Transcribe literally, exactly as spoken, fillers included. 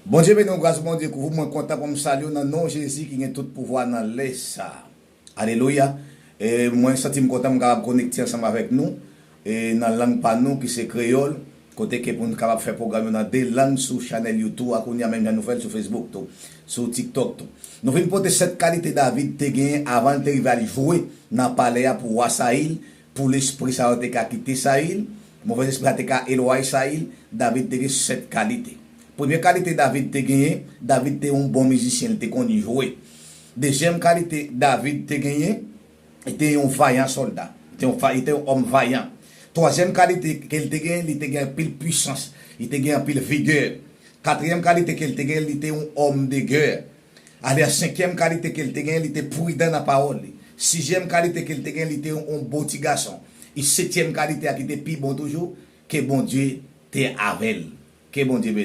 Bondye beni w, gras Bondye kouvri w. Mwen kontan pou m salye w nan non Jezi ki gen tout pouvwa nan lè sa. Alelouya. E mwen santi m kontan m kapab konekte ansanm avèk nou e nan lang pa nou ki se kreyòl, kote ke pou n kapab fè pwogram yo nan de lang sou chanèl YouTube a, kounye a menm jan nou fè l sou Facebook tou, sou TikTok tou. Nou vin pote sèt kalite David te genyen avan l te rive al jwe nan palè a pou wa Sayil, pou lespri sa yo te ka kite Sayil, movèzespri a te ka elwaye Sayil. David te gen sèt kalite. Premye kalite David te genyen, David te yon bon mizisyen, li te konn jwe. Dezyèm kalite David te genyen, li te yon vayan sòlda. Li te yon, li te yon òm vayan. Twazyèm kalite ke l te genyen, li te gen anpil pwisans, li te gen anpil vigè. Katriyèm kalite ke l te genyen, li te yon òm de gè. Alè, senkyèm kalite ke l te genyen, li te pridan nan pawòl li. Sizyèm kalite ke l te genyen, li te yon, yon bon ti gason. E setyèm kalite a ki te pi bon toujou, ke Bondye te avè l. Ke Bondye beni.